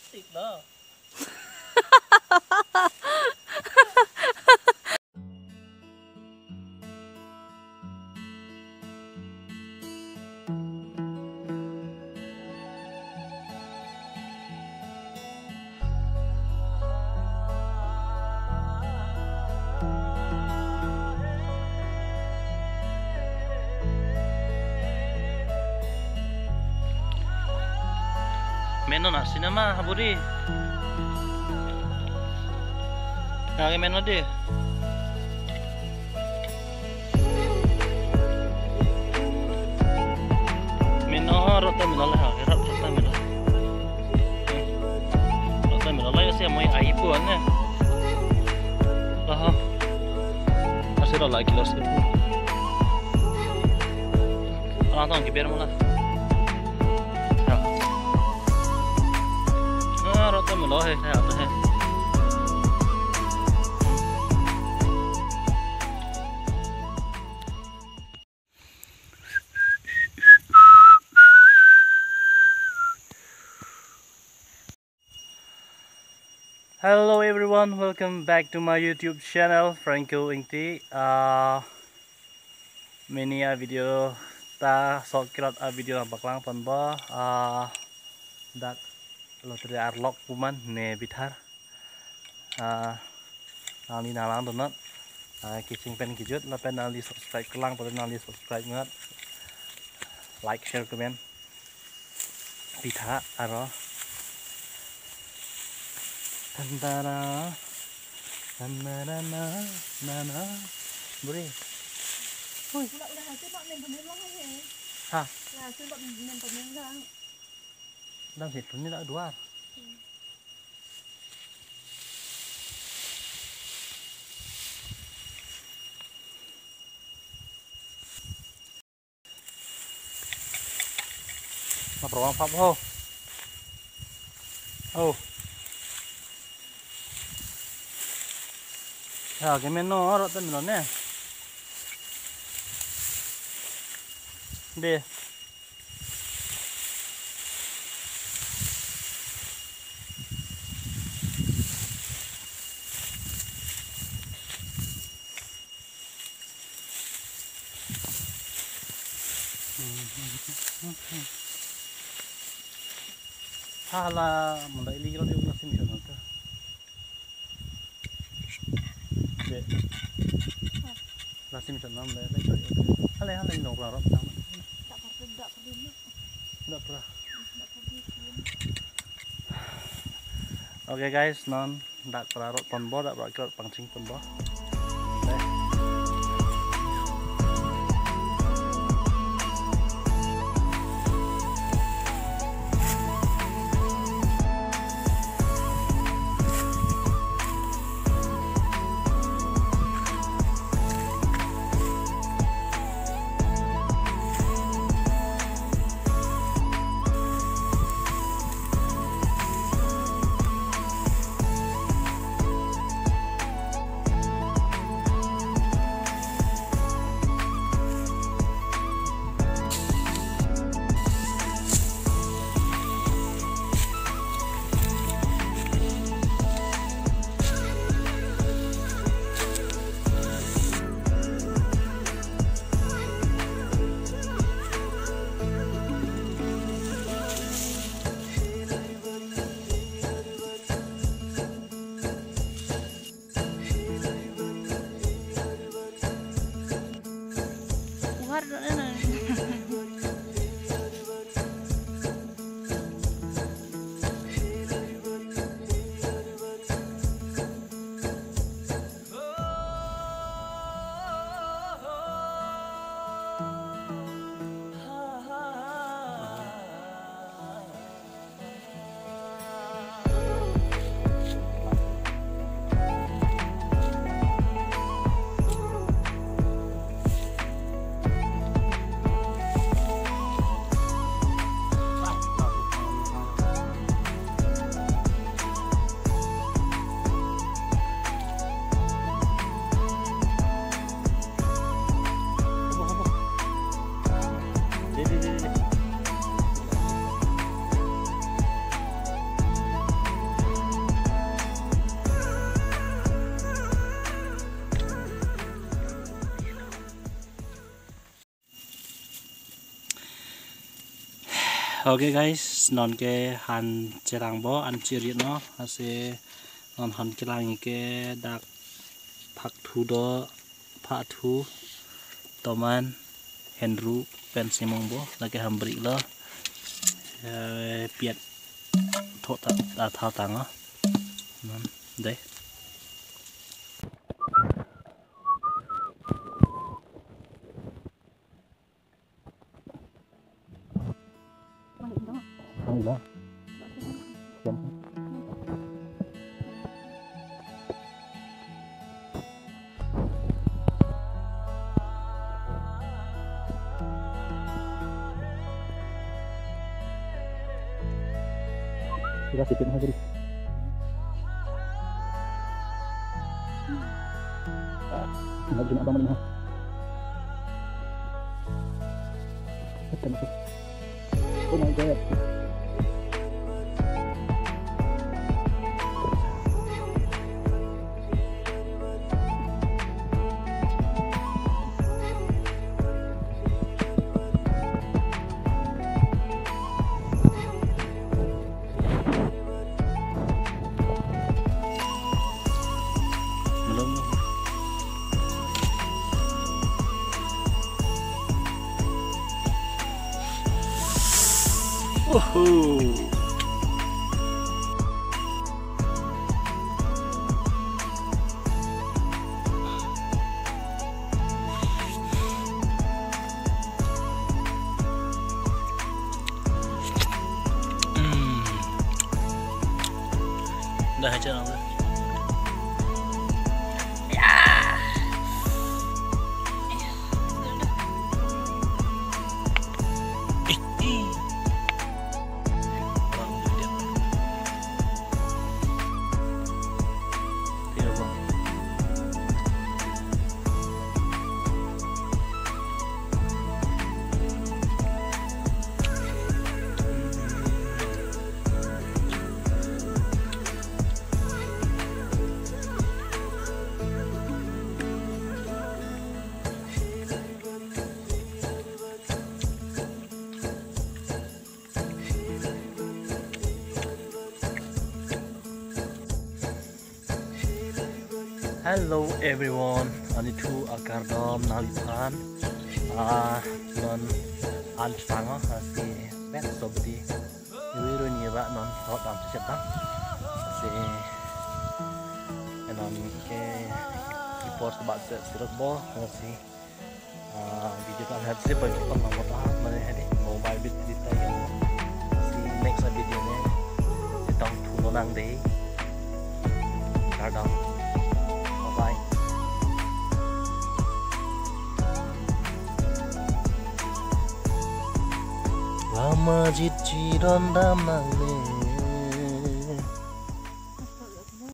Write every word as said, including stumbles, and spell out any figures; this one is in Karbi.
Tik lo. Meno na cinema haburi. Kage meno de. Meno rot ta meno la ha, rot ta meno. Rot ta meno la ya si amoi ai pu ane. Aha. Asi rot la kilo si pu. Alang tong kiber mo la. Ya. Ah, rot ta meno he, ya, he. Hello everyone, welcome back to my YouTube channel, Franco Ingti. Uh, mini a video ta sok kerot a video nangpaklang ponpo. Uh, dak lottery arlok pu ma ne Bithar. Ah, nangli nanglang donot. Ah, kecheng pen kejut lapen nangli subscribe kelang pada nangli subscribe ngat. Like, share, comment. Pitha aro. Tantara. Tantara na na na. Buri. Hui. Udah, udah hasil pak main pemain lah he. Hah? Udah hasil pak main pemain lah. Dam si tuni dak duar. Ma pro ang pap ho. Oh. Ya, ke meno, rot ta meno ne. De. Hala, munda ili kilo di ulas sim shot nangka. De. Lasi mission nam le le. Hale hale nong rarok nam. Dak pernah, dak pernah. Dak pernah. Dak pernah. Okay guys, non dak pernah rot ponpo, dak pernah rot pangcheng ponpo. Okay guys, non ke han cherang bo, an chiri no, lasi non han kelang ke dak phakthu do, phakthu, toman, henru pen si mung bo, lake hambri lo, eh, piat tho ta, ta, tha tang o. Non, dei. Ang ila. Yan. Sila sipin ha diri. Nag-zoom abang man ha. Ito na ito. Oh my God. Malom. Woohoo. Hmm. Dah aja nang. Ya. Hello everyone, anithu akardom nangliphan. Ah, non an chang o, lasi bek sobdi. Iwi ru ni ba non thot am chet ta. Lasi non ke i post ba se sirok bo, lasi Ah, video ta hap se bagi pang lang mata mane hadi mobile battery ta yang. Si next video ne tang thu lo nang dei. Kardom. Bye bye. Lama jit chiron dam nang le